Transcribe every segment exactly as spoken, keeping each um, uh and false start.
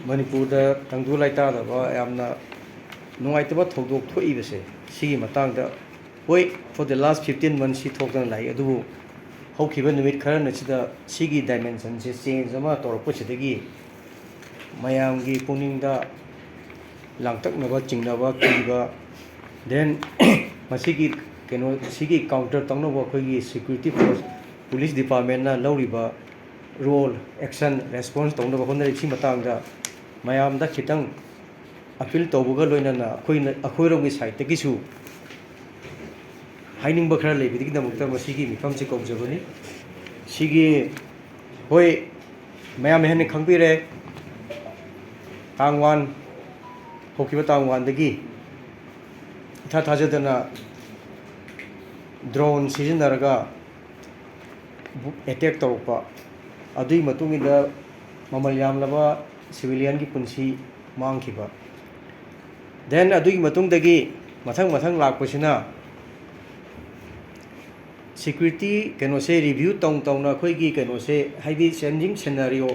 ꯃꯅꯤꯄꯨꯔꯗ ꯇꯪꯗꯨ ꯂꯩꯇꯥꯗꯕ ꯌꯥꯝꯅ ꯅꯨꯡꯉꯥꯏꯇꯕ ꯊꯧꯗꯣꯛ ꯊꯣꯛꯏꯕꯁꯦ, ꯁꯤꯒꯤ ꯃꯇꯥꯡꯗ, ꯍꯣꯏ, for the last fifteen months ꯁꯤ ꯊꯣꯛꯇꯅ ꯂꯥꯛꯏ, ꯑꯗꯨꯕꯨ ꯍꯧꯈꯤꯕ ꯅꯨꯃꯤꯠ ꯈꯔꯅꯁꯤꯗ ꯁꯤꯒꯤ dimension ꯁꯦ change ꯑꯃ ꯇꯧꯔꯛꯄꯁꯤꯗꯒꯤ ꯃꯌꯥꯝꯒꯤ ꯄꯨꯛꯅꯤꯡꯗ ꯂꯥꯡꯇꯛꯅꯕ, ꯆꯤꯡꯅꯕ, ꯀꯤꯕ, then ꯃꯁꯤꯒꯤ ꯀꯩꯅꯣ, ꯁꯤꯒꯤ counter ꯇꯧꯅꯕ ꯑꯩꯈꯣꯏꯒꯤ security force, police department ꯅ ꯂꯧꯔꯤꯕ role, action, response ꯇꯧꯅꯕ ꯍꯣꯠꯅꯔꯤꯕꯁꯤ ꯃꯇꯥꯡꯗ ꯃꯌꯥꯝꯗ ꯈꯤꯇꯪ appeal ꯇꯧꯕꯒ ꯂꯣꯏꯅꯅ ꯑꯩꯈꯣꯏꯅ, ꯑꯩꯈꯣꯏꯔꯣꯝꯒꯤ side ꯇꯒꯤꯁꯨ ꯍꯥꯏꯅꯤꯡꯕ ꯈꯔ ꯂꯩꯕꯗꯒꯤꯗꯃꯛꯇ ꯃꯁꯤꯒꯤ ꯃꯤꯐꯝꯁꯤ ꯀꯧꯖꯕꯅꯤ꯫ ꯁꯤꯒꯤ, ꯍꯣꯏ, ꯃꯌꯥꯝꯅ ꯍꯦꯟꯅ ꯈꯪꯕꯤꯔꯦ, ꯇꯥꯡ one, ꯍꯧꯈꯤꯕ ꯇꯥꯡ one ꯗꯒꯤ ꯏꯊꯥ ꯊꯥꯖꯗꯅ drone ꯁꯤꯖꯤꯟꯅꯔꯒ attack ꯇꯧꯔꯛꯄ, ꯑꯗꯨꯒꯤ ꯃꯇꯨꯡ ꯏꯟꯅ ꯃꯃꯜ ꯌꯥꯝꯂꯕ civilian ꯒꯤ ꯄꯨꯟꯁꯤ ꯃꯥꯡꯈꯤꯕ, then ꯑꯗꯨꯒꯤ ꯃꯇꯨꯡꯗꯒꯤ ꯃꯊꯪ ꯃꯊꯪ ꯂꯥꯛꯄꯁꯤꯅ security ꯀꯩꯅꯣꯁꯦ review ꯇꯧ ꯇꯧꯅ ꯑꯩꯈꯣꯏꯒꯤ ꯀꯩꯅꯣꯁꯦ, ꯍꯥꯏꯗꯤ changing scenario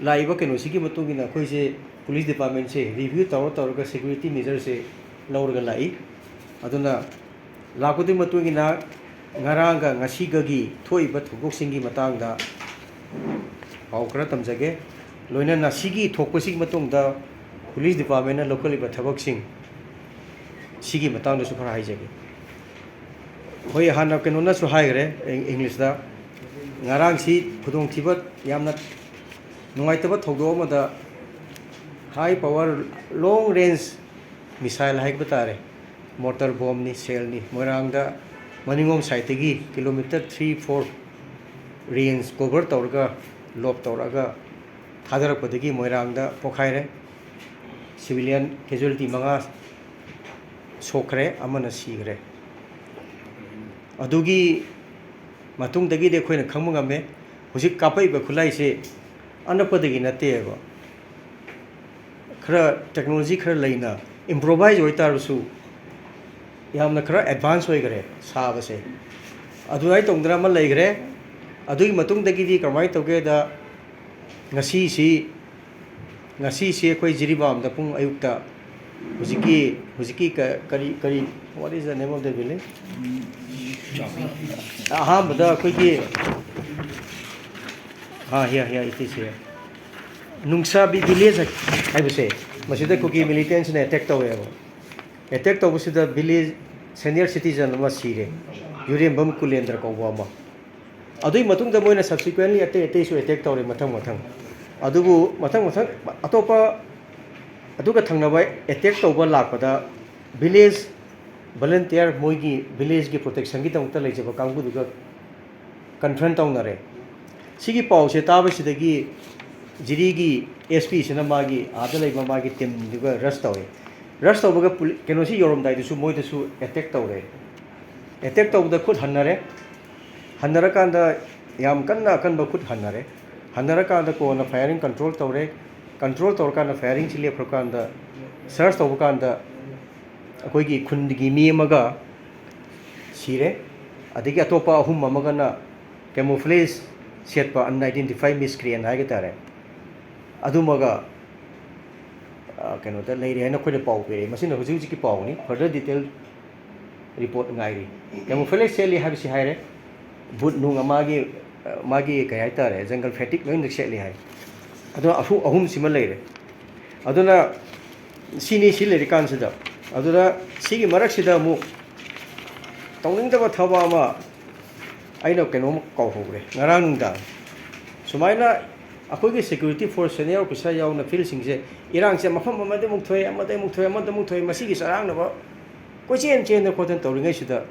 ꯂꯥꯛꯏꯕ ꯀꯩꯅꯣꯁꯤꯒꯤ ꯃꯇꯨꯡ ꯏꯟꯅ ꯑꯩꯈꯣꯏꯁꯦ police department ꯁꯦ review ꯇꯧꯔ ꯇꯧꯔꯒ security measure ꯁꯦ ꯂꯧꯔꯒ ꯂꯥꯛꯏ꯫ ꯑꯗꯨꯅ ꯂꯥꯛꯄꯗꯨꯒꯤ ꯃꯇꯨꯡ ꯏꯟꯅ ꯉꯔꯥꯡꯒ ꯉꯁꯤꯒꯒꯤ ꯊꯣꯛꯏꯕ ꯊꯧꯗꯣꯛꯁꯤꯡꯒꯤ ꯃꯇꯥꯡꯗ ꯄꯥꯎ ꯈꯔ ꯇꯝꯖꯒꯦ꯫ ꯂꯣꯏꯅꯅ ꯁꯤꯒꯤ ꯊꯣꯛꯄꯁꯤꯒꯤ ꯃꯇꯨꯡꯗ police department ꯅ ꯂꯧꯈꯠꯂꯤꯕ ꯊꯕꯛꯁꯤꯡ ꯁꯤꯒꯤ ꯃꯇꯥꯡꯗꯁꯨ ꯈꯔ ꯍꯥꯏꯖꯒꯦ꯫ ꯍꯣꯏ, ꯍꯥꯟꯅ ꯀꯩꯅꯣꯅꯁꯨ ꯍꯥꯏꯈ꯭ꯔꯦ, ꯏꯪ-, English ꯇ꯫ ꯉꯔꯥꯡꯁꯤ ꯈꯨꯗꯣꯡꯊꯤꯕ, ꯌꯥꯝꯅ ꯅꯨꯡꯉꯥꯏꯇꯕ ꯊꯧꯗꯣꯛ ꯑꯃꯗ high power, long range missile ꯍꯥꯏꯕ ꯇꯥꯔꯦ, mortar bomb ꯅꯤ, shell ꯅꯤ, ꯃꯣꯏꯔꯥꯡꯗ ꯃꯅꯤꯡꯂꯣꯝ side ꯇꯒꯤ kilometre three four range cover ꯇꯧꯔꯒ, lob ꯇꯧꯔꯛꯑꯒ ꯊꯥꯗꯔꯛꯄꯗꯒꯤ ꯃꯣꯏꯔꯥꯡꯗ ꯄꯣꯈꯥꯏꯔꯦ꯫ Civilian casualty ꯃꯉꯥ ꯁꯣꯛꯈ꯭ꯔꯦ, ꯑꯃꯅ ꯁꯤꯈ꯭ꯔꯦ꯫ ꯑꯗꯨꯒꯤ ꯃꯇꯨꯡꯗꯒꯤꯗꯤ ꯑꯩꯈꯣꯏꯅ ꯈꯪꯕ ꯉꯝꯃꯦ, ꯍꯧꯖꯤꯛ ꯀꯥꯞꯄꯛꯏꯕ ꯈꯨꯠꯂꯥꯏꯁꯦ ꯑꯅꯛꯄꯗꯒꯤ ꯅꯠꯇꯦꯕ, ꯈꯔ technology ꯈꯔ ꯂꯩꯅ improvise ꯑꯣꯏꯇꯥꯔꯁꯨ ꯌꯥꯝꯅ ꯈꯔ advance ꯑꯣꯏꯈꯔꯦ ꯁꯥꯕꯁꯦ꯫ ꯑꯗꯨꯃꯥꯏꯅ ꯇꯧꯗꯅ ꯑꯃ ꯂꯩꯈ꯭ꯔꯦ꯫ ꯑꯗꯨꯒꯤ ꯃꯇꯨꯡꯗꯒꯤꯗꯤ ꯀꯃꯥꯏꯅ ꯇꯧꯒꯦꯗ, ꯉꯁꯤꯁꯤ ꯉꯁꯤꯁꯦ ꯑꯩꯈꯣꯏ ꯖꯤꯔꯤꯕꯥꯝꯗ ꯄꯨꯡ ꯑꯌꯨꯛꯇ ꯍꯧꯖꯤꯛꯀꯤ, ꯍꯧꯖꯤꯛꯀꯤ ꯀ-, ꯀꯔꯤ, ꯀꯔꯤ, what is the name of the village? ꯑꯍꯥꯟꯕꯗ ꯑꯩꯈꯣꯏꯒꯤ, ꯑꯥ, here, here, it is here. ꯅꯨꯡꯁꯥꯕꯤ village ꯍꯥꯏꯕꯁꯦ, ꯃꯁꯤꯗ ꯀꯨꯀꯤ militantsꯅ attack ꯇꯧꯋꯦꯕ꯫ Attack ꯇꯧꯕꯁꯤꯗ village senior citizen ꯑꯃ ꯁꯤꯔꯦ, ꯌꯨꯔꯦꯝꯕꯝ ꯀꯨꯂꯦꯟꯗ꯭ꯔ ꯀꯧꯕ ꯑꯃ꯫ ꯑꯗꯨꯒꯤ ꯃꯇꯨꯡꯗ ꯃꯣꯏꯅ subsequently ꯑꯇꯩ ꯑꯇꯩꯁꯨ attack ꯇꯧꯔꯦ ꯃꯊꯪ ꯃꯊꯪ꯫ ꯑꯗꯨꯕꯨ ꯃꯊꯪ ꯃꯊꯪ ꯑꯇꯣꯞꯄ, ꯑꯗꯨꯒ ꯊꯪꯅꯕ attack ꯇꯧꯕ ꯂꯥꯛꯄꯗ village volunteer, ꯃꯣꯏꯒꯤ villageꯀꯤ protectionꯒꯤꯗꯃꯛꯇ ꯂꯩꯖꯕ ꯀꯥꯡꯕꯨꯗꯨꯒ confront ꯇꯧꯅꯔꯦ꯫ ꯁꯤꯒꯤ ꯄꯥꯎꯁꯦ ꯇꯥꯕꯁꯤꯗꯒꯤ ꯖꯤꯔꯤꯒꯤ SP ꯁꯤꯅ ꯃꯥꯒꯤ ꯑꯥꯗ ꯂꯩꯕ ꯃꯥꯒꯤ teamꯗꯨꯒ rush ꯇꯧꯋꯦ꯫ Rush ꯇꯧꯕꯒ ꯄꯨꯂꯤ-, ꯀꯩꯅꯣꯁꯤ ꯌꯧꯔꯝꯗꯥꯏꯗꯁꯨ ꯃꯣꯏꯗꯁꯨ attack ꯇꯧꯔꯦ꯫ Attack ꯇꯧꯕꯗ ꯈꯨꯠ ꯍꯟꯅꯔꯦ꯫ ꯍꯟꯅꯔꯀꯥꯟꯗ ꯌꯥꯝ ꯀꯟꯅ ꯑꯀꯟꯕ ꯈꯨꯠ ꯍꯟꯅꯔꯦ꯫ ꯍꯟꯅꯔꯀꯥꯟꯗ ꯀꯣꯟꯅ firing control ꯇꯧꯔꯦ꯫ Control ꯇꯧꯔꯀꯥꯟꯗ firingꯁꯤ ꯂꯦꯞꯈ꯭ꯔꯀꯥꯟꯗ search ꯇꯧꯕ ꯀꯥꯟꯗ ꯑꯩꯈꯣꯏꯒꯤ ꯈꯨꯟꯒꯤ ꯃꯤ ꯑꯃꯒ ꯁꯤꯔꯦ꯫ ꯑꯗꯒꯤ ꯑꯇꯣꯞꯄ ꯑꯍꯨꯝ ꯑꯃꯒꯅ camouflage ꯁꯦꯠꯄ unidentified miscreant ꯍꯥꯏꯒ ꯇꯥꯔꯦ, ꯑꯗꯨꯃꯒ, ꯑ, ꯀꯩꯅꯣꯗ ꯂꯩꯔꯦ ꯍꯥꯏꯅ ꯑꯩꯈꯣꯏꯅ ꯄꯥꯎ ꯄꯤꯔꯛꯑꯦ꯫ ꯃꯁꯤꯅ ꯍꯧꯖꯤꯛ ꯍꯧꯖꯤꯛꯀꯤ ꯄꯥꯎꯅꯤ꯫ Further detail report ꯉꯥꯏꯔꯤ꯫ Camouflage ꯁꯦꯠꯂꯤ ꯍꯥꯏꯕꯁꯤ ꯍꯥꯏꯔꯦ꯫ Boot ꯅꯨꯡ ꯃꯥꯒꯤ, ꯑ, ꯃꯥꯒꯤ ꯀꯩ ꯍꯥꯏꯇꯥꯔꯦ, jungle fatigue ꯂꯣꯏꯅ ꯁꯦꯠꯂꯤ ꯍꯥꯏ꯫ ꯑꯗꯣ ꯑꯍꯨ-, ꯑꯍꯨꯝꯁꯤꯃ ꯂꯩꯔꯦ꯫ ꯑꯗꯨꯅ ꯁꯤꯅꯤ ꯁꯤ ꯂꯩꯔꯤꯀꯥꯟꯁꯤꯗ꯫ ꯑꯗꯨꯗ ꯁꯤꯒꯤ ꯃꯔꯛꯁꯤꯗ ꯑꯃꯨꯛ ꯇꯧꯅꯤꯡꯗꯕ ꯊꯕꯛ ꯑꯃ ꯑꯩꯅ ꯀꯩꯅꯣꯝ ꯀꯥꯎꯍꯧꯔꯦ꯫ ꯉꯔꯥꯡ ꯅꯨꯡꯗꯥꯡ ꯁꯨꯃꯥꯏꯅ ꯑꯩꯈꯣꯏꯒꯤ security force senior officer ꯌꯥꯎꯅ ꯐꯤꯜꯁꯤꯡꯁꯦ ꯏꯔꯥꯡꯁꯦ ꯃꯐꯝ ꯑꯃꯗ ꯑꯃꯨꯛ ꯊꯣꯛꯑꯦ, ꯑꯃꯗ ꯑꯃꯨꯛ ꯊꯣꯛꯑꯦ, ꯑꯃꯗ ꯑꯃꯨꯛ ꯊꯣꯛꯑꯦ, ꯃꯁꯤꯒꯤ ꯆꯔꯥꯡꯅꯕ ꯀꯣꯏꯆꯦꯟ ꯆꯦꯟꯗꯅ ꯈꯣꯠꯇꯅ ꯇꯧꯔꯤꯉꯩꯁꯤꯗ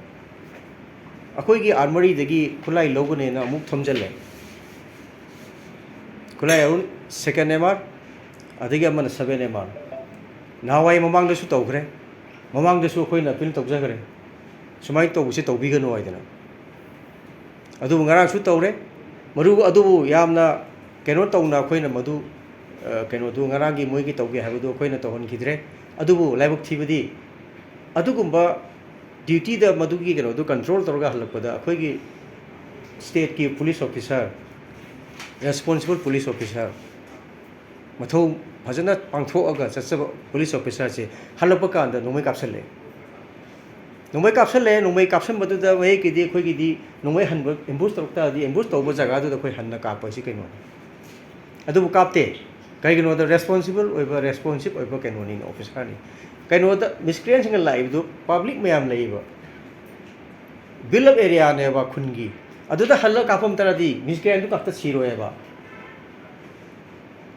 ꯑꯩꯈꯣꯏꯒꯤ armouryꯗꯒꯤ ꯈꯨꯠꯂꯥꯏ ꯂꯧꯒꯅꯦꯅ ꯑꯃꯨꯛ ꯊꯣꯝꯖꯤꯜꯂꯦ꯫ ꯈꯨꯠꯂꯥꯏ ꯑꯔꯨꯟ second M R, ꯑꯗꯒꯤ ꯑꯃꯅ seven M R꯫ ꯅꯍꯥꯟꯋꯥꯏ ꯃꯃꯥꯡꯗꯁꯨ ꯇꯧꯈ꯭ꯔꯦ, ꯃꯃꯥꯡꯗꯁꯨ ꯑꯩꯈꯣꯏꯅ appeal ꯇꯧꯖꯈ꯭ꯔꯦ, ꯁꯨꯃꯥꯏꯅ ꯇꯧꯕꯁꯤ ꯇꯧꯕꯤꯒꯅꯨ ꯍꯥꯏꯗꯅ꯫ ꯑꯗꯨꯕꯨ ꯉꯔꯥꯡꯁꯨ ꯇꯧꯔꯦ꯫ ꯃꯔꯨ ꯑꯗꯨꯕꯨ ꯌꯥꯝꯅ ꯀꯩꯅꯣ ꯇꯧꯅ ꯑꯩꯈꯣꯏꯅ ꯃꯗꯨ, ꯑ, ꯀꯩꯅꯣꯗꯨ ꯉꯔꯥꯡꯒꯤ ꯃꯣꯏꯒꯤ ꯇꯧꯒꯦ ꯍꯥꯏꯕꯗꯨ ꯑꯩꯈꯣꯏꯅ ꯇꯧꯍꯟꯈꯤꯗ꯭ꯔꯦ꯫ ꯑꯗꯨꯕꯨ ꯂꯥꯏꯕꯛ ꯊꯤꯕꯗꯤ ꯑꯗꯨꯒꯨꯝꯕ dutyꯗ ꯃꯗꯨꯒꯤ ꯀꯩꯅꯣꯗꯨ control ꯇꯧꯔꯒ ꯍꯜꯂꯛꯄꯗ ꯑꯩꯈꯣꯏꯒꯤ stateꯀꯤ police officer, responsible police officer, ꯃꯊꯧ ꯐꯖꯅ ꯄꯥꯡꯊꯣꯛꯑꯒ ꯆꯠꯆꯕ ꯄꯨꯂꯤꯁ ꯑꯣꯐꯤꯁꯥꯔꯁꯦ ꯍꯜꯂꯛꯄ ꯀꯥꯟꯗ ꯅꯣꯡꯃꯩ ꯀꯥꯞꯁꯜꯂꯛꯑꯦ꯫ ꯅꯣꯡꯃꯩ ꯀꯥꯞꯁꯜꯂꯛꯑꯦ꯫ ꯅꯣꯡꯃꯩ ꯀꯥꯞꯁꯟꯕꯗꯨꯗ ꯃꯌꯦꯛꯀꯤꯗꯤ ꯑꯩꯈꯣꯏꯒꯤꯗꯤ ꯅꯣꯡꯃꯩ ꯍꯟꯕ ꯑꯦꯝꯕꯨꯁ ꯇꯧꯔꯛ ꯇꯥꯔꯗꯤ ꯑꯦꯝꯕꯨꯁ ꯇꯧꯕ ꯖꯒꯥꯗꯨꯗ ꯑꯩꯈꯣꯏ ꯍꯟꯅ ꯀꯥꯞꯄ ꯍꯥꯏꯁꯤ ꯀꯩꯅꯣꯅꯤ꯫ ꯑꯗꯨꯕꯨ ꯀꯥꯞꯇꯦ꯫ ꯀꯩꯒꯤꯅꯣꯗ ꯔꯦꯁꯄꯣꯟꯁꯤꯕꯜ ꯑꯣꯏꯕ, ꯔꯦꯁꯄꯣꯟꯁꯤꯞ ꯑꯣꯏꯕ ꯀꯩꯅꯣꯅꯤꯅ, ꯑꯣꯐꯤꯁꯥꯔꯅꯤ꯫ ꯀꯩꯅꯣꯗ ꯃꯤꯁꯀ꯭ꯔꯤꯌꯦꯟꯁꯤꯡꯅ ꯂꯥꯛꯏꯕꯗꯨ ꯄꯕ꯭ꯂꯤꯛ ꯃꯌꯥꯝ ꯂꯩꯌꯦꯕ, ꯕꯤꯜ ꯑꯞ ꯑꯦꯔꯤꯌꯥꯅꯦꯕ ꯈꯨꯟꯒꯤ꯫ ꯑꯗꯨꯗ ꯍꯜꯂꯒ ꯀꯥꯞꯄꯝ ꯇꯥꯔꯗꯤ ꯃꯤꯁꯀ꯭ꯔꯤꯌꯦꯟꯗꯨ ꯈꯛꯇ ꯁꯤꯔꯣꯏꯕ꯫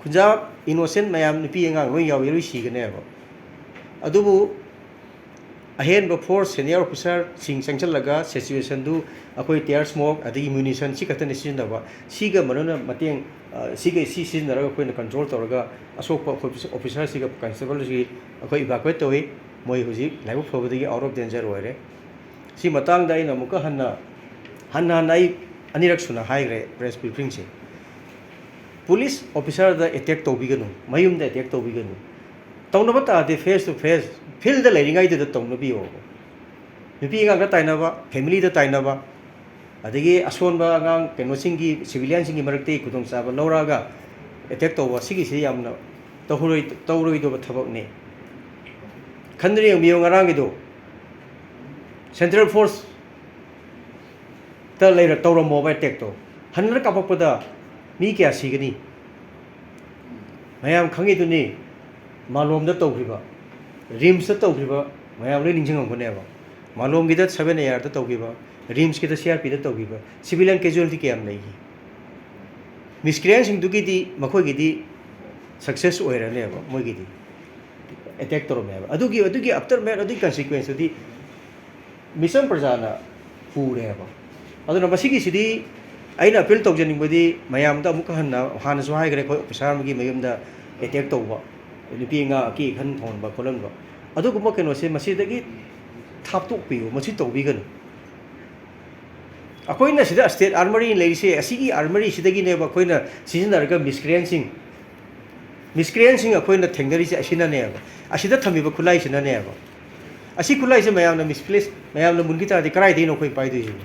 ꯈꯨꯟꯖꯥ ꯏꯅꯣꯁꯦꯟ ꯃꯌꯥꯝ, ꯅꯨꯄꯤ ꯑꯉꯥꯡ ꯂꯣꯏ ꯌꯥꯎꯏ, ꯂꯣꯏ ꯁꯤꯒꯅꯦꯕ꯫ ꯑꯗꯨꯕꯨ ꯑꯍꯦꯟꯕ ꯐꯣꯔꯁ, ꯁꯦꯅꯤꯌꯔ ꯑꯣꯐꯤꯁꯥꯔꯁꯤꯡ ꯆꯪꯁꯤꯜꯂꯒ ꯁꯤꯆꯨꯋꯦꯁꯟꯗꯨ ꯑꯩꯈꯣꯏ ꯇꯤꯌꯔ ꯁ꯭ꯃꯣꯛ ꯑꯗꯒꯤ ꯃ꯭ꯌꯨꯅꯤꯁꯟ ꯁꯤ ꯈꯛꯇꯅꯤ ꯁꯤꯖꯤꯟꯅꯕ꯫ ꯁꯤꯒ ꯃꯔꯨꯅ ꯃꯇꯦꯡ, ꯑ, ꯁꯤꯒ, ꯁꯤ ꯁꯤꯖꯤꯟꯅꯔꯒ ꯑꯩꯈꯣꯏꯅ ꯀꯟꯇ꯭ꯔꯣꯜ ꯇꯧꯔꯒ ꯑꯁꯣꯛꯄ ꯑꯩꯈꯣꯏ ꯑꯣꯐꯤꯁꯥꯔꯁꯤꯒ ꯀꯟꯁꯇꯦꯕꯜꯁꯤ ꯑꯩꯈꯣꯏ ꯏꯚꯥꯀ꯭ꯋꯦꯠ ꯇꯧꯏ꯫ ꯃꯣꯏ ꯍꯧꯖꯤꯛ ꯂꯥꯏꯕꯛ ꯐꯕꯗꯒꯤ ꯑꯥꯎꯠ ꯑꯣꯐ ꯗꯦꯟꯖꯔ ꯑꯣꯏꯔꯦ꯫ ꯁꯤ ꯃꯇꯥꯡꯗ ꯑꯩꯅ ꯑꯃꯨꯛꯀ ꯍꯟꯅ, ꯍꯟꯅ ꯍꯟꯅ ꯑꯩ ꯑꯅꯤꯔꯛ ꯁꯨꯅ ꯍꯥꯏꯈ꯭ꯔꯦ ꯄ꯭ꯔꯦꯁ ꯕ꯭ꯔꯤꯐꯤꯡꯁꯦ꯫ ꯄꯨꯂꯤꯁ ꯑꯣꯐꯤꯁꯥꯔꯗ ꯑꯦꯇꯦꯛ ꯇꯧꯕꯤꯒꯅꯨ, ꯃꯌꯨꯝꯗ ꯑꯦꯇꯦꯛ ꯇꯧꯕꯤꯒꯅꯨ꯫ ꯇꯧꯅꯕ ꯇꯥꯔꯗꯤ ꯐꯦꯁ ꯇꯨ ꯐꯦꯁ, ꯐꯤꯜꯗ ꯂꯩꯔꯤꯉꯩꯗꯨꯗ ꯇꯧꯅꯕꯤꯌꯣ꯫ ꯅꯨꯄꯤ ꯑꯉꯥꯡꯗ ꯇꯥꯏꯅꯕ, ꯐꯦꯃꯤꯂꯤꯗ ꯇꯥꯏꯅꯕ, ꯑꯗꯒꯤ ꯑꯁꯣꯟꯕ ꯑꯉꯥꯡ ꯀꯩꯅꯣꯁꯤꯡꯒꯤ, ꯁꯤꯚꯤꯂꯤꯌꯟꯁꯤꯡꯒꯤ ꯃꯔꯛꯇꯒꯤ ꯈꯨꯗꯣꯡꯆꯥꯕ ꯂꯧꯔꯛꯑꯒ ꯑꯦꯇꯦꯛ ꯇꯧꯕ, ꯁꯤꯒꯤꯁꯤ ꯌꯥꯝꯅ ꯇꯧꯔꯣꯏ-, ꯇꯧꯔꯣꯏꯗꯕ ꯊꯕꯛꯅꯤ꯫ ꯈꯟꯗꯨꯅ ꯌꯦꯡꯕꯤꯌꯨ ꯉꯔꯥꯡꯒꯤꯗꯣ, ꯁꯦꯟꯇ꯭ꯔꯦꯜ ꯐꯣꯔꯁꯇ ꯂꯩꯔ ꯇꯧꯔꯝꯃꯣꯕ ꯑꯦꯇꯦꯛꯇꯣ꯫ ꯍꯟꯅ ꯀꯥꯞꯄꯛꯄꯗ ꯃꯤ ꯀꯌꯥ ꯁꯤꯒꯅꯤ? ꯃꯌꯥꯝ ꯈꯪꯉꯤꯗꯨꯅꯤ, ꯃꯥꯂꯣꯝꯗ ꯇꯧꯈꯤꯕ, ꯔꯤꯝꯁꯇ ꯇꯧꯈꯤꯕ, ꯃꯌꯥꯝ ꯂꯣꯏ ꯅꯤꯡꯁꯤꯡꯉꯝꯒꯅꯦꯕ꯫ ꯃꯥꯂꯣꯝꯒꯤꯗ ꯁꯚꯦꯟ ꯑꯦ ꯑꯥꯔꯗ ꯇꯧꯈꯤꯕ, ꯔꯤꯝꯁꯀꯤꯗ ꯁꯤ ꯑꯥꯔ ꯄꯤꯗ ꯇꯧꯈꯤꯕ, ꯁꯤꯚꯤꯂꯤꯌꯟ ꯀꯦꯖꯨꯋꯦꯂꯤꯇꯤ ꯀꯌꯥꯝ ꯂꯩꯈꯤ? ꯃꯤꯁꯀ꯭ꯔꯤꯌꯦꯟꯁꯤꯡꯗꯨꯒꯤꯗꯤ, ꯃꯈꯣꯏꯒꯤꯗꯤ ꯁꯛꯁꯦꯁ ꯑꯣꯏꯔꯅꯦꯕ, ꯃꯣꯏꯒꯤꯗꯤ ꯑꯦꯇꯦꯛ ꯇꯧꯔꯝꯃꯦꯕ꯫ ꯑꯗꯨꯒꯤ, ꯑꯗꯨꯒꯤ ꯑꯥꯐꯇꯔ ꯃꯦꯠ, ꯑꯗꯨꯒꯤ ꯀꯟꯁꯤꯀ꯭ꯋꯦꯟꯁꯇꯨꯗꯤ ꯃꯤꯆꯝ ꯄ꯭ꯔꯖꯥꯅ ꯄꯨꯔꯦꯕ꯫ ꯑꯗꯨꯅ ꯃꯁꯤꯒꯤꯁꯤꯗꯤ ꯑꯩꯅ ꯑꯄꯤꯜ ꯇꯧꯖꯅꯤꯡꯕꯗꯤ ꯃꯌꯥꯝꯗ ꯑꯃꯨꯛꯀ ꯍꯟꯅ, ꯍꯥꯟꯅꯁꯨ ꯍꯥꯏꯈ꯭ꯔꯦ, ꯑꯩꯈꯣꯏ ꯑꯣꯐꯤꯁꯥꯔ ꯑꯃꯒꯤ ꯃꯌꯨꯝꯗ ꯑꯦꯇꯦꯛ ꯇꯧꯕ, ꯅꯨꯄꯤ ꯑꯉꯥꯡ ꯑꯀꯤ ꯑꯈꯪ ꯊꯣꯡꯍꯟꯕ ꯈꯣꯠꯍꯟꯕ, ꯑꯗꯨꯒꯨꯝꯕ ꯀꯩꯅꯣꯁꯦ ꯃꯁꯤꯗꯒꯤ ꯊꯥꯞꯇꯣꯛꯄꯤꯌꯨ, ꯃꯁꯤ ꯇꯧꯕꯤꯒꯅꯨ꯫ ꯑꯩꯈꯣꯏꯅ ꯁꯤꯗ ꯁ꯭ꯇꯦꯠ ꯑꯥꯔꯃꯔꯤ ꯂꯩꯔꯤꯁꯦ, ꯑꯁꯤꯒꯤ ꯑꯥꯔꯃꯔꯤꯁꯤꯗꯒꯤꯅꯦꯕ ꯑꯩꯈꯣꯏꯅ ꯁꯤꯖꯤꯟꯅꯔꯒ ꯃꯤꯁꯀ꯭ꯔꯤꯌꯦꯟꯁꯤꯡ, ꯃꯤꯁꯀ꯭ꯔꯤꯌꯦꯟꯁꯤꯡ ꯑꯩꯈꯣꯏꯅ ꯊꯦꯡꯅꯔꯤꯁꯦ ꯑꯁꯤꯅꯅꯦꯕ, ꯑꯁꯤꯗ ꯊꯝꯃꯤꯕ ꯈꯨꯠꯂꯥꯏꯁꯤꯅꯅꯦꯕ꯫ ꯑꯁꯤ ꯈꯨꯠꯂꯥꯏꯁꯦ ꯃꯌꯥꯝꯅ ꯃꯤꯁꯄ꯭ꯂꯦꯁ, ꯃꯌꯥꯝꯅ ꯃꯨꯟꯈꯤ ꯇꯥꯔꯗꯤ ꯀꯗꯥꯏꯗꯒꯤꯅꯣ ꯑꯩꯈꯣꯏ ꯄꯥꯏꯗꯣꯏꯁꯤꯕꯣ?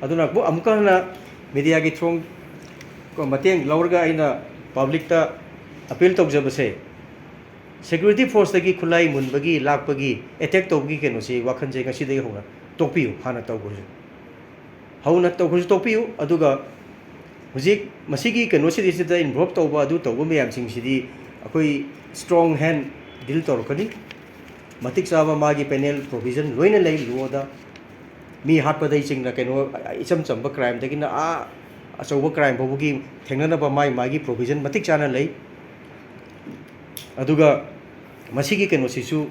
ꯑꯗꯨꯅ ꯑꯃꯨꯛ, ꯑꯃꯨꯛꯀ ꯍꯟꯅ ꯃꯦꯗꯤꯌꯥꯒꯤ ꯊ꯭ꯔꯣꯡ ꯃꯇꯦꯡ ꯂꯧꯔꯒ ꯑꯩꯅ ꯄꯕ꯭ꯂꯤꯛꯇ ꯑꯄꯤꯜ ꯇꯧꯖꯕꯁꯦ, ꯁꯦꯀ꯭ꯌꯨꯔꯤꯇꯤ ꯐꯣꯔꯁꯇꯒꯤ ꯈꯨꯠꯂꯥꯏ ꯃꯨꯟꯕꯒꯤ, ꯂꯥꯛꯄꯒꯤ, ꯑꯦꯇꯦꯛ ꯇꯧꯕꯒꯤ ꯀꯩꯅꯣꯁꯤ ꯋꯥꯈꯜꯁꯦ ꯉꯁꯤꯗꯒꯤ ꯍꯧꯅ ꯇꯣꯛꯄꯤꯌꯨ꯫ ꯍꯥꯟꯅ ꯇꯧꯈ꯭ꯔꯁꯨ, ꯍꯧꯅ ꯇꯧꯈ꯭ꯔꯁꯨ ꯇꯣꯛꯄꯤꯌꯨ꯫ ꯑꯗꯨꯒ ꯍꯧꯖꯤꯛ ꯃꯁꯤꯒꯤ ꯀꯩꯅꯣꯁꯤꯗꯩꯁꯤꯗ ꯏꯟꯚꯣꯜꯕ ꯇꯧꯕ, ꯑꯗꯨ ꯇꯧꯕ ꯃꯌꯥꯝꯁꯤꯡꯁꯤꯗꯤ ꯑꯩꯈꯣꯏ ꯁ꯭ꯇꯔꯣꯡ ꯍꯦꯟ ꯗꯤꯜ ꯇꯧꯔꯛꯀꯅꯤ꯫ ꯃꯇꯤꯛ ꯆꯥꯕ ꯃꯥꯒꯤ ꯄꯦꯅꯦꯜ ꯄ꯭ꯔꯣꯚꯤꯖꯟ ꯂꯣꯏꯅ ꯂꯩ ꯂꯣꯗ꯫ ꯃꯤ ꯍꯥꯠꯄꯗꯒꯤꯆꯤꯡꯅ ꯀꯩꯅꯣ, ꯏꯆꯝ ꯆꯝꯕ ꯀ꯭ꯔꯥꯏꯝꯗꯒꯤꯅ ꯑꯥ ꯑꯆꯧꯕ ꯀ꯭ꯔꯥꯏꯝ ꯐꯥꯎꯕꯒꯤ ꯊꯦꯡꯅꯅꯕ ꯃꯥꯒꯤ ꯃꯥꯒꯤ ꯄ꯭ꯔꯣꯚꯤꯖꯟ ꯃꯇꯤꯛ ꯆꯥꯅ ꯂꯩ꯫ ꯑꯗꯨꯒ ꯃꯁꯤꯒꯤ ꯀꯩꯅꯣꯁꯤꯁꯨ,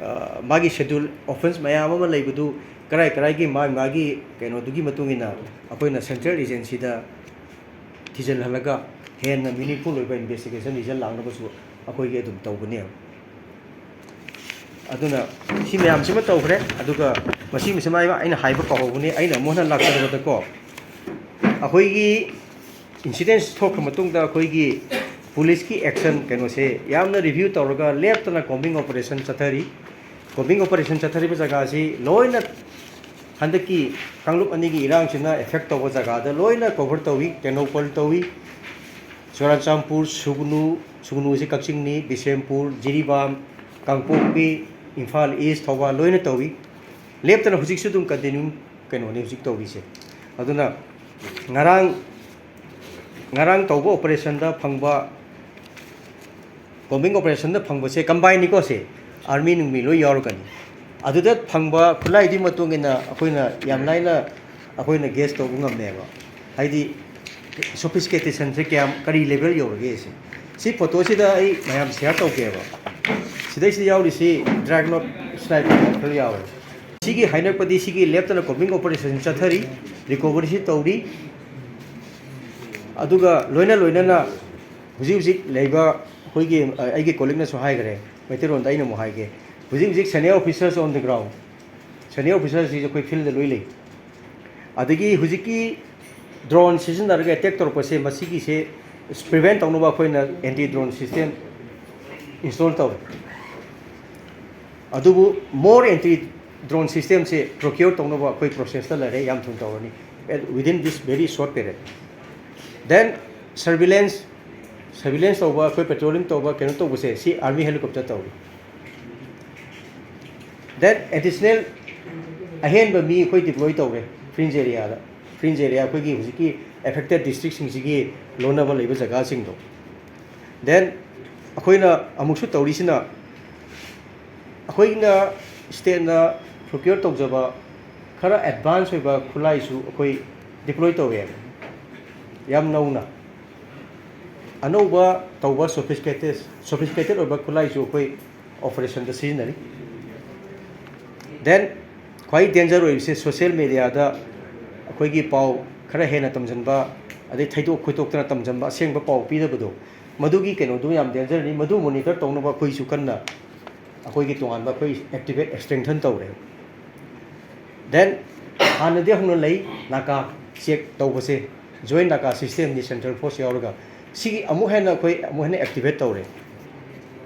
ꯑ, ꯃꯥꯒꯤ ꯁꯦꯗ꯭ꯌꯨꯜ ꯑꯣꯐꯦꯟꯁ ꯃꯌꯥꯝ ꯑꯃ ꯂꯩꯕꯗꯨ ꯀꯔꯥꯏ ꯀꯔꯥꯏꯒꯤ ꯃꯥꯒꯤ ꯃꯥꯒꯤ ꯀꯩꯅꯣꯗꯨꯒꯤ ꯃꯇꯨꯡ ꯏꯟꯅ ꯑꯩꯈꯣꯏꯅ ꯁꯦꯟꯇ꯭ꯔꯦꯜ ꯑꯦꯖꯦꯟꯁꯤꯗ ꯊꯤꯖꯤꯜꯍꯜꯂꯒ ꯍꯦꯟꯅ ꯃꯤꯅꯤꯡꯐꯨꯜ ꯑꯣꯏꯕ ꯏꯟꯚꯦꯁꯇꯤꯒꯦꯁꯟ ꯔꯤꯖꯜ ꯂꯥꯛꯅꯕꯁꯨ ꯑꯩꯈꯣꯏꯒꯤ ꯑꯗꯨꯝ ꯇꯧꯒꯅꯦꯕ꯫ ꯑꯗꯨꯅ ꯁꯤ ꯃꯌꯥꯝꯁꯤꯃ ꯇꯧꯈ꯭ꯔꯦ꯫ ꯑꯗꯨꯒ ꯃꯁꯤ ꯃꯁꯤꯃ ꯑꯩꯅ ꯍꯥꯏꯕ ꯀꯥꯎꯍꯧꯕꯅꯤ, ꯑꯩꯅ ꯑꯃꯨꯛ ꯍꯟꯅ ꯂꯥꯛꯆꯕꯗꯀꯣ, ꯑꯩꯈꯣꯏꯒꯤ ꯏꯟꯁꯤꯗꯦꯟꯁ ꯊꯣꯛꯈ꯭ꯔ ꯃꯇꯨꯡꯗ ꯑꯩꯈꯣꯏꯒꯤ ꯄꯨꯂꯤꯁꯀꯤ ꯑꯦꯛꯁꯟ ꯀꯩꯅꯣꯁꯦ ꯌꯥꯝꯅ ꯔꯤꯚ꯭ꯌꯨ ꯇꯧꯔꯒ ꯂꯦꯞꯇꯅ ꯀꯣꯝꯕꯤꯡ ꯑꯣꯄꯔꯦꯁꯟ ꯆꯠꯊꯔꯤ꯫ ꯀꯣꯝꯕꯤꯡ ꯑꯣꯄꯔꯦꯁꯟ ꯆꯠꯊꯔꯤꯕ ꯖꯒꯥꯁꯤ ꯂꯣꯏꯅ ꯍꯟꯗꯛꯀꯤ ꯀꯥꯡꯂꯨꯞ ꯑꯅꯤꯒꯤ ꯏꯔꯥꯡꯁꯤꯅ ꯑꯦꯐꯦꯛ ꯇꯧꯕ ꯖꯒꯥꯗ ꯂꯣꯏꯅ ꯀꯣꯚꯔ ꯇꯧꯏ, ꯇꯦꯡꯅꯧꯄꯜ ꯇꯧꯏ, ꯆꯨꯔꯥꯆꯥꯟꯄꯨꯔ, ꯁꯨꯒꯅꯨ, ꯁꯨꯒꯅꯨꯁꯤ ꯀꯛꯆꯤꯡꯅꯤ, ꯕꯤꯁꯦꯝꯄꯨꯔ, ꯖꯤꯔꯤꯕꯥꯝ, ꯀꯥꯡꯄꯣꯛꯄꯤ, ꯏꯝꯐꯥꯜ ꯏꯁ, ꯊꯧꯕꯥꯜ ꯂꯣꯏꯅ ꯇꯧꯏ꯫ ꯂꯦꯞꯇꯅ ꯍꯧꯖꯤꯛꯁꯨ ꯑꯗꯨꯝ ꯀꯟꯇꯤꯅ꯭ꯌꯨ ꯀꯩꯅꯣꯅꯤ ꯍꯧꯖꯤꯛ ꯇꯧꯔꯤꯁꯦ꯫ ꯑꯗꯨꯅ ꯉꯔꯥꯡ, ꯉꯔꯥꯡ ꯇꯧꯕ ꯑꯣꯄꯔꯦꯁꯟꯗ ꯐꯪꯕ, ꯀꯣꯝꯕꯤꯡ ꯑꯣꯄꯔꯦꯁꯟꯗ ꯐꯪꯕꯁꯦ ꯀꯝꯕꯥꯏꯟꯅꯤꯀꯣ, ꯁꯦ ꯑꯥꯔꯃꯤ ꯅꯨꯡꯃꯤ ꯂꯣꯏ ꯌꯥꯎꯔꯛꯀꯅꯤ꯫ ꯑꯗꯨꯗ ꯐꯪꯕ ꯈꯨꯠꯂꯥꯏꯗꯨꯒꯤ ꯃꯇꯨꯡ ꯏꯟꯅ ꯑꯩꯈꯣꯏꯅ ꯌꯥꯝ ꯂꯥꯏꯅ ꯑꯩꯈꯣꯏꯅ ꯒꯦꯁ ꯇꯧꯕ ꯉꯝꯃꯦꯕ, ꯍꯥꯏꯗꯤ ꯁꯣꯐꯤꯁꯀꯦꯇꯦꯁꯟꯁꯦ ꯀꯌꯥꯝ, ꯀꯔꯤ ꯂꯦꯚꯦꯜ ꯌꯧꯔꯒꯦ ꯁꯦ꯫ ꯁꯤ ꯐꯣꯇꯣꯁꯤꯗ ꯑꯩ ꯃꯌꯥꯝ ꯁꯤꯌꯥꯔ ꯇꯧꯒꯦꯕ꯫ ꯁꯤꯗꯩꯁꯤꯗ ꯌꯥꯎꯔꯤꯁꯤ ꯗ꯭ꯔꯥꯒꯟ ꯁ꯭ꯅꯥꯏꯄꯔ ꯔꯥꯏꯐꯜ ꯌꯥꯎꯔꯦ꯫ ꯁꯤꯒꯤ ꯍꯥꯏꯅꯔꯛꯄꯗꯤ ꯁꯤꯒꯤ ꯂꯦꯞꯇꯅ ꯀꯣꯝꯕꯤꯡ ꯑꯣꯄꯔꯦꯁꯟ ꯆꯠꯊꯔꯤ, ꯔꯤꯀꯣꯚꯔꯤꯁꯤ ꯇꯧꯔꯤ꯫ ꯑꯗꯨꯒ ꯂꯣꯏꯅ ꯂꯣꯏꯅꯅ ꯍꯧꯖꯤꯛ ꯍꯧꯖꯤꯛ ꯂꯩꯕ ꯑꯩꯈꯣꯏꯒꯤ, ꯑ, ꯑꯩꯒꯤ ꯀꯣꯂꯤꯛꯅꯁꯨ ꯍꯥꯏꯈ꯭ꯔꯦ, ꯃꯩꯇꯩꯂꯣꯟꯗ ꯑꯩꯅ ꯑꯃꯨꯛ ꯍꯥꯏꯒꯦ꯫ ꯍꯧꯖꯤꯛ ꯍꯧꯖꯤꯛ senior officers on the ground, senior officers ꯁꯤ ꯑꯩꯈꯣꯏ ꯐꯤꯜꯗ ꯂꯣꯏ ꯂꯩ꯫ ꯑꯗꯒꯤ ꯍꯧꯖꯤꯛꯀꯤ ꯗ꯭ꯔꯣꯟ ꯁꯤꯖꯤꯟꯅꯔꯒ ꯑꯦꯇꯦꯛ ꯇꯧꯔꯛꯄꯁꯦ, ꯃꯁꯤꯒꯤꯁꯦ ꯄ꯭ꯔꯤꯚꯦꯟ ꯇꯧꯅꯕ ꯑꯩꯈꯣꯏꯅ ꯑꯦꯟꯇꯤ ꯗ꯭ꯔꯣꯟ ꯁꯤꯁꯇꯦꯝ ꯏꯟꯁꯇꯣꯜ ꯇꯧꯔꯦ꯫ ꯑꯗꯨꯕꯨ more anti drone system ꯁꯦ procure ꯇꯧꯅꯕ ꯑꯩꯈꯣꯏ ꯄ꯭ꯔꯣꯁꯦꯁꯇ ꯂꯩꯔꯦ, ꯌꯥꯝ ꯊꯨꯅ ꯇꯧꯔꯅꯤ, within this very short period꯫ Then surveillance, surveillance ꯇꯧꯕ, ꯑꯩꯈꯣꯏ ꯄꯦꯇ꯭ꯔꯣꯂꯤꯡ ꯇꯧꯕ, ꯀꯩꯅꯣ ꯇꯧꯕꯁꯦ, ꯁꯤ ꯑꯥꯔꯃꯤ ꯍꯦꯂꯤꯀꯣꯞꯇꯔ ꯇꯧꯔꯤ꯫ ꯗꯦꯟ ꯑꯦꯗꯤꯁꯅꯦꯜ ꯑꯍꯦꯟꯕ ꯃꯤ ꯑꯩꯈꯣꯏ ꯗꯤꯄ꯭ꯂꯣꯏ ꯇꯧꯔꯦ ꯐ꯭ꯔꯤꯟꯖ ꯑꯦꯔꯤꯌꯥꯗ꯫ ꯐ꯭ꯔꯤꯟꯖ ꯑꯦꯔꯤꯌꯥ ꯑꯩꯈꯣꯏꯒꯤ ꯍꯧꯖꯤꯛꯀꯤ ꯑꯦꯐꯦꯛꯇꯦꯠ ꯗꯤꯁꯇ꯭ꯔꯤꯛꯁꯤꯡꯁꯤꯒꯤ ꯂꯣꯟꯅꯕ ꯂꯩꯕ ꯖꯒꯥꯁꯤꯡꯗꯣ꯫ ꯗꯦꯟ ꯑꯩꯈꯣꯏꯅ ꯑꯃꯨꯛꯁꯨ ꯇꯧꯔꯤꯁꯤꯅ, ꯑꯩꯈꯣꯏꯅ ꯁ꯭ꯇꯦꯠꯅ ꯄ꯭ꯔꯣꯀ꯭ꯌꯣꯔ ꯇꯧꯖꯕ ꯈꯔ ꯑꯦꯗꯚꯥꯟꯁ ꯑꯣꯏꯕ ꯈꯨꯠꯂꯥꯏꯁꯨ ꯑꯩꯈꯣꯏ ꯗꯤꯄ꯭ꯂꯣꯏ ꯇꯧꯋꯦ꯫ ꯌꯥꯝ ꯅꯧꯅ, ꯑꯅꯧꯕ ꯇꯧꯕ, ꯁꯣꯐꯤꯁꯀꯦꯇꯦꯠ ꯁꯣꯐꯤꯁꯀꯦꯇꯦꯠ ꯑꯣꯏꯕ ꯈꯨꯠꯂꯥꯏꯁꯨ ꯑꯩꯈꯣꯏ ꯑꯣꯄꯔꯦꯁꯟꯗ ꯁꯤꯖꯤꯟꯅꯔꯤ꯫ ꯗꯦꯟ ꯈ꯭ꯋꯥꯏ ꯗꯦꯟꯖꯔ ꯑꯣꯏꯔꯤꯁꯦ ꯁꯣꯁꯤꯌꯦꯜ ꯃꯦꯗꯤꯌꯥꯗ ꯑꯩꯈꯣꯏꯒꯤ ꯄꯥꯎ ꯈꯔ ꯍꯦꯟꯅ ꯇꯝꯁꯤꯟꯕ, ꯑꯗꯩ ꯊꯩꯗꯣꯛ ꯈꯣꯏꯗꯣꯛꯇꯅ ꯇꯝꯁꯤꯟꯕ, ꯑꯁꯦꯡꯕ ꯄꯥꯎ ꯄꯤꯗꯕꯗꯣ, ꯃꯗꯨꯒꯤ ꯀꯩꯅꯣꯗꯨ ꯌꯥꯝ ꯗꯦꯟꯖꯔꯅꯤ꯫ ꯃꯗꯨ ꯃꯣꯅꯤꯇꯔ ꯇꯧꯅꯕ ꯑꯩꯈꯣꯏꯁꯨ ꯀꯟꯅ ꯑꯩꯈꯣꯏꯒꯤ ꯇꯣꯉꯥꯟꯕ ꯑꯩꯈꯣꯏ ꯑꯦꯛꯇꯤꯚꯦꯠ ꯁ꯭ꯇ꯭ꯔꯦꯡꯊꯟ ꯇꯧꯔꯦ꯫ ꯗꯦꯟ ꯍꯥꯟꯅꯗꯤ ꯍꯧꯅ ꯂꯩ ꯅꯥꯀꯥ ꯆꯦꯛ ꯇꯧꯕꯁꯦ, ꯖꯣꯏꯟ ꯅꯥꯀꯥ ꯁꯤꯁꯇꯦꯝꯅꯤ ꯁꯦꯟꯇ꯭ꯔꯦꯜ ꯐꯣꯔꯁ ꯌꯥꯎꯔꯒ꯫ ꯁꯤꯒꯤ ꯑꯃꯨꯛ ꯍꯦꯟꯅ ꯑꯩꯈꯣꯏ ꯑꯃꯨꯛ ꯍꯦꯟꯅ ꯑꯦꯛꯇꯤꯚꯦꯠ ꯇꯧꯔꯦ,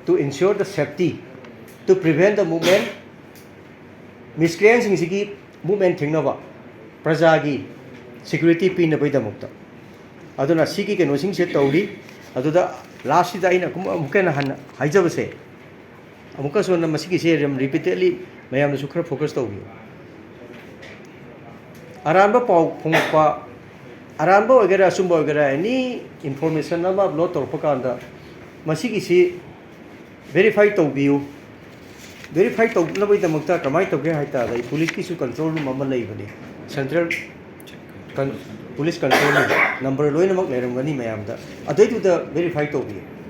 to ensure the safety, to prevent the movement, ꯃꯤꯁꯀ꯭ꯔꯤꯌꯦꯟꯁꯤꯡꯁꯤꯒꯤ ꯃꯨꯞꯃꯦꯟ ꯊꯤꯡꯅꯕ, ꯄ꯭ꯔꯖꯥꯒꯤ ꯁꯦꯀ꯭ꯌꯨꯔꯤꯇꯤ ꯄꯤꯅꯕꯒꯤꯗꯃꯛꯇ꯫ ꯑꯗꯨꯅ ꯁꯤꯒꯤ ꯀꯩꯅꯣꯁꯤꯡꯁꯦ ꯇꯧꯔꯤ꯫ ꯑꯗꯨꯗ ꯂꯥꯁꯁꯤꯗ ꯑꯩꯅ ꯑꯃꯨꯛ ꯑꯃꯨꯛꯀ ꯍꯦꯟꯅ ꯍꯟꯅ ꯍꯥꯏꯖꯕꯁꯦ, ꯑꯃꯨꯛꯀꯁꯨ ꯍꯟꯅ ꯃꯁꯤꯒꯤꯁꯦ ꯌꯥꯝ ꯔꯤꯄꯤꯇꯦꯗꯂꯤ ꯃꯌꯥꯝꯅꯁꯨ ꯈꯔ ꯐꯣꯀꯁ ꯇꯧꯕꯤꯌꯨ꯫ ꯑꯔꯥꯟꯕ ꯄꯥꯎ ꯐꯣꯡꯉꯛꯄ, ꯑꯔꯥꯟꯕ ꯑꯣꯏꯒꯦꯔꯥ ꯑꯆꯨꯝꯕ ꯑꯣꯏꯒꯦꯔꯥ, ꯑꯦꯅꯤ ꯏꯟꯐꯣꯔꯃꯦꯁꯟ ꯑꯃ ꯑꯞꯂꯣꯗ ꯇꯧꯔꯛꯄ ꯀꯥꯟꯗ ꯃꯁꯤꯒꯤꯁꯤ ꯚꯦꯔꯤꯐꯥꯏ ꯇꯧꯕꯤꯌꯨ꯫ ꯚꯦꯔꯤꯐꯥꯏ ꯇꯧꯅꯕꯒꯤꯗꯃꯛꯇ ꯀꯃꯥꯏꯅ ꯇꯧꯒꯦ ꯍꯥꯏ ꯇꯥꯔꯗꯤ, ꯄꯨꯂꯤꯁꯀꯤꯁꯨ ꯀꯟꯇ꯭ꯔꯣꯜ ꯔꯨꯝ ꯑꯃ ꯂꯩꯕꯅꯤ, ꯁꯦꯟꯇ꯭ꯔꯦꯜ ꯀꯟ-, ꯄꯨꯂꯤꯁ ꯀꯟꯇ꯭ꯔꯣꯜ ꯔꯨꯝ, ꯅꯝꯕꯔ ꯂꯣꯏꯅꯃꯛ ꯂꯩꯔꯝꯒꯅꯤ ꯃꯌꯥꯝꯗ, ꯑꯗꯨꯏꯗꯨꯗ ꯚꯦꯔꯤꯐꯥꯏ ꯇꯧꯕꯤꯌꯨ꯫